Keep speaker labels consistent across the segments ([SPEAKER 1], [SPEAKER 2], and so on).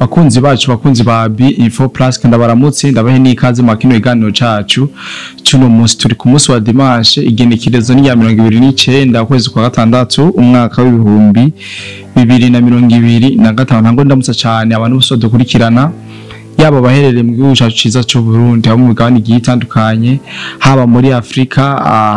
[SPEAKER 1] Bakunzi bacu, bakunzi ba B Info Plus, ndabaramutse, ndabahe n'ikaze mu kino kiganiro cacu cuno munsi. Turi ku munsi wa dimanche, igenekerezo ni ya 29 ukwezi kwa gatandatu umwaka w'2025. Ntango ndamutsa cyane abantu bose dukurikirana, yaba abaherereye mu gihugu cyacu ciza cy'u Burundi, haba mu migabane igiye itandukanye, haba muri Afrika,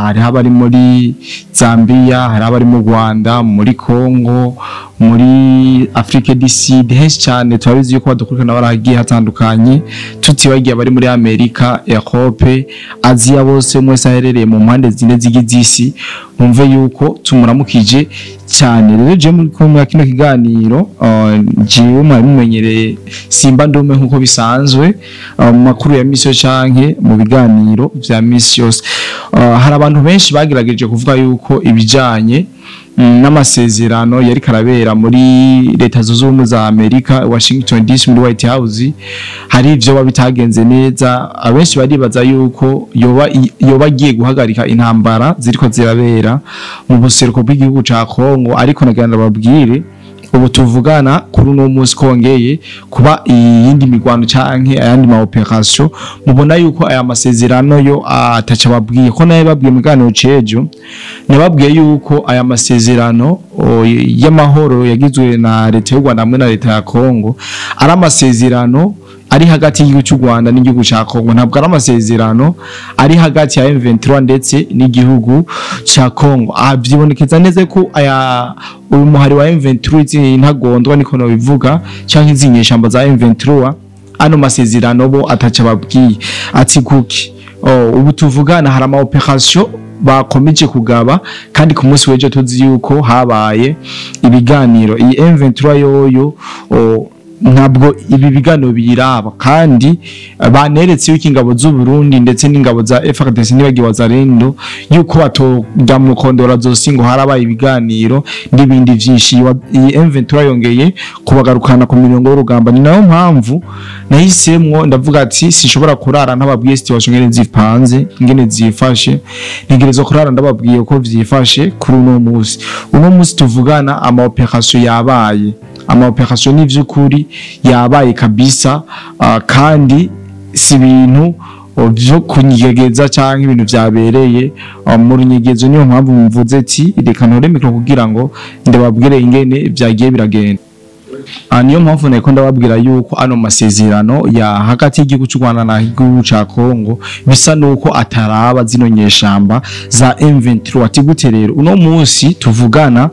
[SPEAKER 1] hariho abari muri Zambia, hariho abari mu Rwanda, muri Congo, muri Afrique du Sud, henshi cyane turabizi yuko badukurikirana barahagiye hatandukanye, tutibagiye abari muri Amerika, Europe, Aziya, bose mwese aherereye mu mpande zine zigize isi, mwumve yuko tumuramukije cyane. Rero je muri kumwe kino kiganiro, jewe mwari mumenyereye Simba Ndume nkuko bisanzwe, mu makuru ya misi yose canke mu biganiro vya misi yose. Hari abantu benshi bagerageje kuvuga yuko ibijanye n'amasezerano yari karabera muri Leta Zunze Ubumwe za Amerika, Washington DC, muri White House, hari ivyo bitagenze neza. Abenshi baribaza yuko yoba agiye guhagarika intambara ziriko zirabera mu buseruko bw'igihugu ca Congo, ariko nagira ndababwire ubu tuvugana kuri uno munsi kongeye kuba iyindi mirwano canke ayandi ma operation. Mubona yuko aya masezerano yo ataca babwiye ko naye babwiye mu kiganiro cejo, nababwiye yuko aya masezerano y'amahoro yagizwe na leta y'u Rwanda hamwe na leta ya Congo ari amasezerano ari hagati y'igihugu cy'u Rwanda n'igihugu ca Congo, ntabwo ari amasezerano ari hagati ya M23 ndetse n'igihugu ca Congo. Aha vyibonekeza neza ko aya uyu muhari wa M23, izi ntagondwa niko nobivuga, canke izi nyeshamba za M23, ano masezerano bo ataca babwiye. Ati kuki? Ubu tuvugana hari ama operation bakomeje kugaba, kandi ku munsi w'ejo tuzi yuko habaye ibiganiro. Iyi M23 yoyo ntabwo ibi biganiro biyiraba, kandi baneretse yuko ingabo z'u Burundi ndetse n'ingabo za FARDC, nibagiwe Wazalendo, yuko batoja mu kondora zose ngo harabaye ibiganiro n'ibindi vyinshi. Iyi M23 yongeye kubagarukana ku mirongo y'urugamba. Ni nayo mpamvu nahisemwo ndavuga ati sinshobora kurara ntababwiye situation ngene zipanze, ngene zifashe. Ntegerezwa kurara ndababwiye ko vyifashe kuri uno munsi. Uno munsi tuvugana ama operation yabaye, ama operation ni vy'ukuri yabaye kabisa, kandi si ibintu vyo kunyegeza canke ibintu vyabereye mu runyegezo. Niyo mpamvu mvuze ati reka ntore micro kugira ngo ndababwire ingene vyagiye biragenda. Niyo mpamvu nariko ndababwira yuko ano masezerano ya hagati y'igihugu cy'u Rwanda na igihugu ca Congo bisa nuko ataraba zino nyeshamba za M23. Ati gute rero? Uno munsi tuvugana,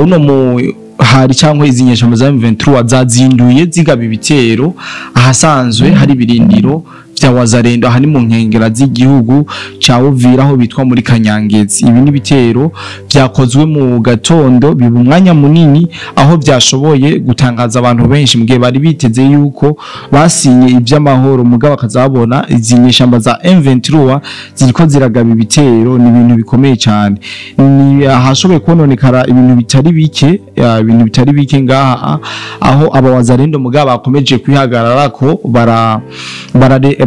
[SPEAKER 1] uno mu hari cyangwa izi nyeshamba za M23 zazinduye zigaba ibitero ahasanzwe hari ibirindiro vya Wazalendo, aha ni mu nkengera z'igihugu ca Uvira aho bitwa muri Kanyangezi. Ibi ni ibitero vyakozwe mu gatondo, biba umwanya munini, aho vyashoboye gutangaza abantu benshi mugihe bari biteze yuko basinye ivy'amahoro, mugabo bakazabona izi nyeshamba za M23 ziriko ziragaba ibitero. Ni ibintu bikomeye cyane, ni ahashoboye kononekara ibintu bitari bike, ibintu bitari bike ngaha, aho aba Wazalendo mugabo bakomeje kwihagarara ko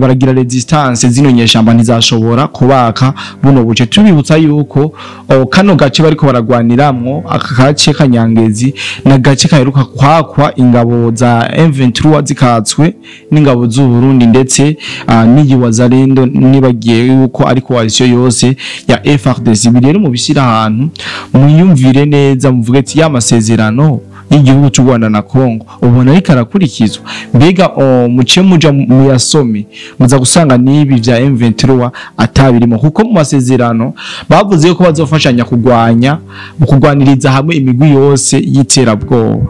[SPEAKER 1] baragira resistance, zino nyeshamba ntizashobora kubaka buno buce. Tubibutsa yuko kano gace bariko baragwaniramwo, aka gace Kanyangezi, na gace kaheruka kwakwa ingabo za M23 zikatswe n'ingabo z'u Burundi ndetse n'iyi Wazalendo, nibagiye yuko ari coalition yose ya FARDC. Ibi rero mubishyira ahantu mwiyumvire neza, muvuge ati ya masezerano y'igihugu cy'u Rwanda na Congo ubona ariko arakurikizwa? Mbega muce muja muyasome, muza gusanga n'ibi vya M23 atabirimo, kuko mu masezerano bavuze ko bazofashanya kugwanya, mu kugwaniriza hamwe imigwi yose y'iterabwoba.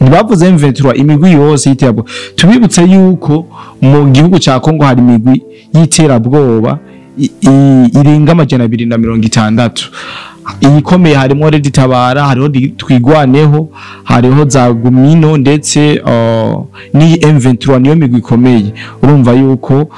[SPEAKER 1] Ntibavuze M23, imigwi yose y'iterabwoba. Tubibutse yuko mu gihugu ca Congo hari imigwi y'iterabwoba irenga 260. Iyikomeye harimo Red Tabara, hariho Twigwaneho, hariho za Gumino ndetse n'iyi M23, niyo migwi ikomeye. Urumva yuko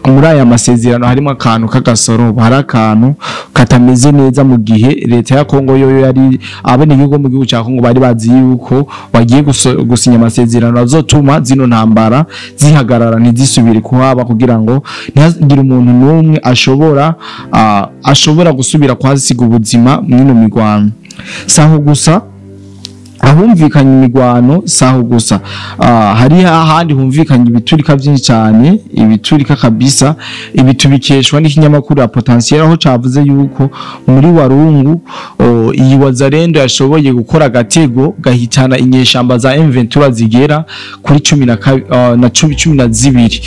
[SPEAKER 1] muri aya masezerano harimo akantu k'agasoro, hari akantu katameze neza, mu gihe leta ya Kongo yoyo yari abenegihugu mu gihugu cya Kongo bari bazi yuko bagiye gusinya amasezerano azotuma zino ntambara zihagarara, ntizisubire kuhaba, kugira ngo ntihagire umuntu n'umwe ashobora gusubira kuhasiga ubuzima mw'ino mirwano. Saho gusa. Ahumvikanye imigwano saho gusa, hari ahandi humvikanye ibiturika byinshi cyane, ibiturika kabisa. Ibi tubikeshwa n'ikinyamakuru ya Potentiel, aho cavuze yuko muri Warungu iyi Wazalendo yashoboye gukora agatego gahitana inyeshamba za M23 zigera kuri 10 na 12.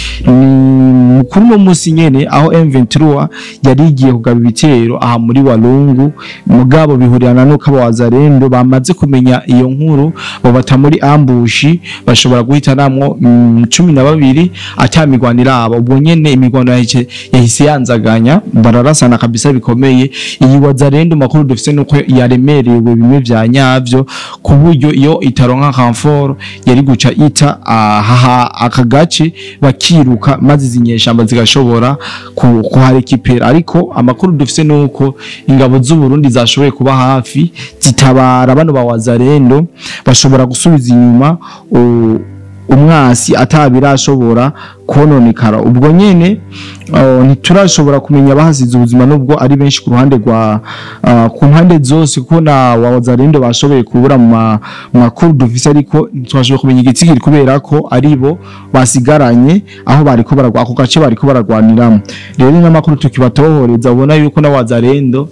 [SPEAKER 1] Ni kuri uno munsi nyene aho M23 yari igiye kugaba ibitero aha muri Walungu, mugabo bihurirana nuko aba Wazalendo bamaze kumenya iyo nkuru, babata muri ambush, bashobora guhitanamwo 12 ata migwano iraba. Ubwo nyene imigwano yahise yanzaganya, bararasana kabisa bikomeye. Iyi Wazalendo, makuru dufise nuko yaremerewe bimwe vya nyavyo, ku buryo iyo itaronka renfort yari guca ita aha aka gace bakiruka, maze izi nyeshamba zigashobora kuharekipera. Ariko amakuru dufise nuko ingabo z'u Burundi zashoboye kuba hafi zitabara bano ba Wazalendo, bashobora gusubiza inyuma umwasi atabirashobora kononekara. Ubwo nyene ntiturashobora kumenya abahasize ubuzima, nubwo ari benshi ku ruhande rwa ku mpande zose, kuko na Wazalendo bashoboye kubura mu makuru dufise, ariko ntitwashoboye kumenya igitsigiri kubera ko aribo basigaranye aho bariko baragwa ako gace bariko baragwaniramo. Rero n'amakuru tukibatohoreza, ubona yuko na Wazalendo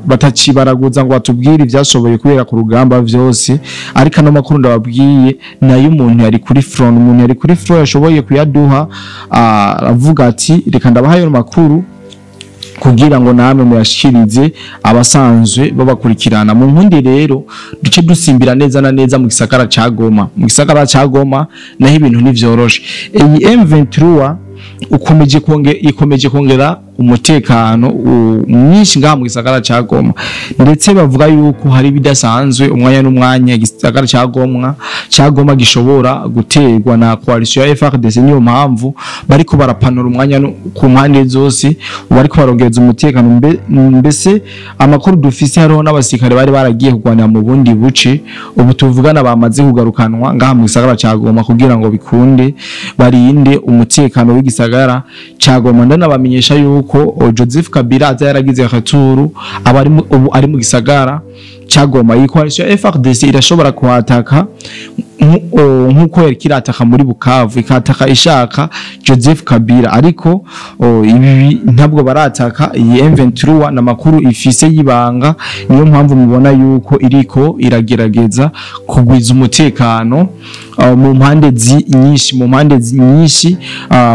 [SPEAKER 1] batacibaraguza ngo batubwire ivyashoboye kubera ku rugamba vyose. Ariko ano makuru ndababwiye nayo umuntu yari kuri front, umuntu yari kuri front yashoboye kuyaduha, aravuga ati: "Reka ndabaha ayo makuru kugira ngo namwe muyashikirize abasanzwe babakurikirana." Mu nkundi rero duce dusimbira neza na neza mu gisagara ca Goma. Mu gisagara ca Goma naho ibintu ntivyoroshe. Iyi M23 ikomeje kongera umutekano mwinshi ngaha mu gisagara ca Goma, ndetse bavuga yuko hari bidasanzwe umwanya n'umwanya igisagara ca Goma gishobora guterwa na coalition ya FARDC. Niyo mpamvu bariko barapanura umwanya ku mpande zose, bariko barongereza umutekano. Mbese amakuru dufise, hariho n'abasirikare bari baragiye kurwanira mu bundi buce, ubu tuvugana bamaze kugarukanwa ngaha mu gisagara ca Goma kugira ngo bikunde barinde umutekano w'igisagara ca Goma. Ndanabamenyesha yuko Joseph Kabila aza yaragize retour, aba ubu ari mu gisagara ca Goma. Iyi coalition ya FARDC irashobora kuhataka nkuko yari kirataka muri Bukavu, ikataka ishaka Joseph Kabila, ariko ibi ntabwo barataka iyi M23 na makuru ifise y'ibanga. Niyo mpamvu mubona yuko iriko iragerageza kugwiza umutekano mu mpande nyinshi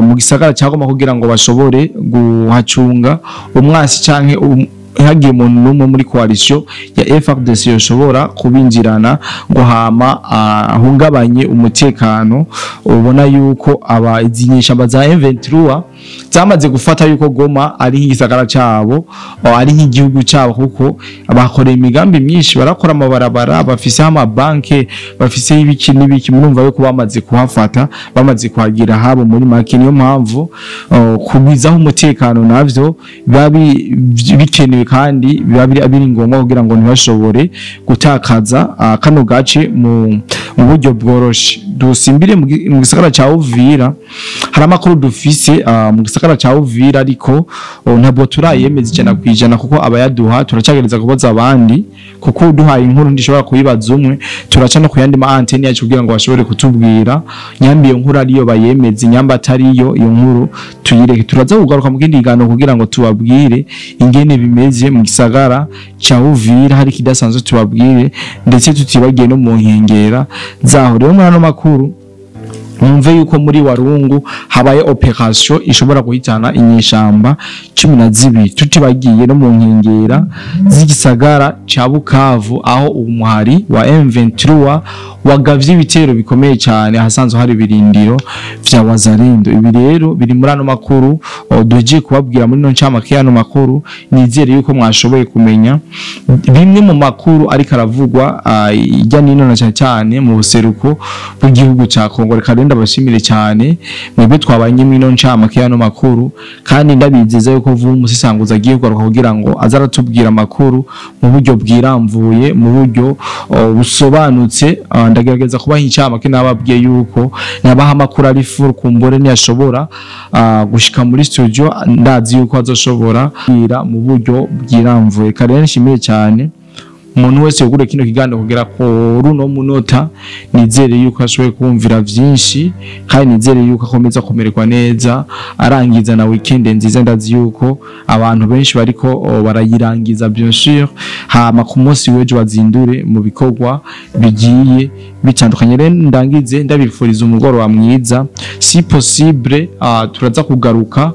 [SPEAKER 1] mu gisagara ca Goma, kugira ngo bashobore guhacunga umwasi canke ntihagire umuntu n'umwe muri coalition ya FARDC yoshobora kubinjirana ngo hama ahungabanye umutekano. Ubona yuko aba izi nyeshamba za M23 zamaze gufata yuko Goma ari nk'igisagara cabo, ari nk'igihugu cabo, kuko bakoreye imigambi myinshi, barakora amabarabara, bafise amabanke, bafise ibiki n'ibiki. Murumva yuko bamaze kuhafata, bamaze kuhagira habo muri make. Niyo mpamvu kugwizaho umutekano navyo biba bikenewe kandi biba biri ngombwa kugira ngo ntibashobore gutakaza kano gace mu buryo bworoshe. Dusimbire mu gisagara ca Uvira. Hari amakuru dufise mu gisagara ca Uvira, ariko ntabwo turayemeza 100%, kuko abayaduha turacagereza kubaza abandi, kuko uduhaye inkuru ndishobora kuyibaza umwe, turaca no kuyandi ma antenne yacu kugira ngo bashobore kutubwira nyamba iyo nkuru ariyo bayemeze, nyamba atariyo iyo nkuru tuyireke. Turaza kugaruka mu kindi kiganiro kugira ngo tubabwire ingene bimeze mu gisagara ca Uvira, hari kidasanzwe tubabwire, ndetse tutibagiye no mu nkengera zaho. Rero muri ano makuru mwumve yuko muri Warungu habaye operation ishobora guhitana inyeshamba 12, tutibagiye no mu nkengera z'igisagara ca Bukavu, aho umuhari wa M23 wagavye ibitero bikomeye cyane ahasanzwe hari ibirindiro vya Wazalendo. Ibi rero biri muri ano makuru duhejeje kubabwira muri no ncamake y'ano makuru. Nizere yuko mwashoboye kumenya bimwe mu makuru ariko aravugwa ijya nino na cyane cyane mu buseruko bw'igihugu ca Kongo. Reka rero ndabashimire cyane mwebwe twabanye muri no ncamake y'ano makuru, kandi ndabizeza yuko vuba umusisanguza agiye kugaruka kugira ngo aze aratubwira amakuru mu buryo bwiramvuye, mu buryo busobanutse. Ndagerageza kubaha incamake, nababwiye yuko nabaha amakuru ari full. Kumbure ntiyashobora gushika muri studio, ndazi yuko azoshobora kubwira mu buryo bwiramvuye. Reka rero nshimiye cyane. Umuntu wese yugure kino kiganiro kugera ku runo munota, nizere yuko ashoboye kumvira vyinshi, kandi nizere yuko akomeza kumererwa neza, arangiza na weekend nziza. Ndazi yuko abantu benshi bariko barayirangiza, bien sûr. Hama ku munsi w'ejo bazindure mu bikorwa bigiye bitandukanye. Rero ndangize ndabifuriza umugoroba mwiza. Si possible, turaza kugaruka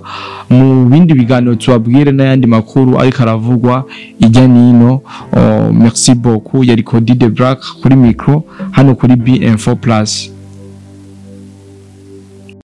[SPEAKER 1] mu bindi biganiro, tubabwire n'ayandi makuru ariko aravugwa ijya nino. Oh, merci beaucoup. Yari Cody de Black kuri micro hano kuri B Info Plus.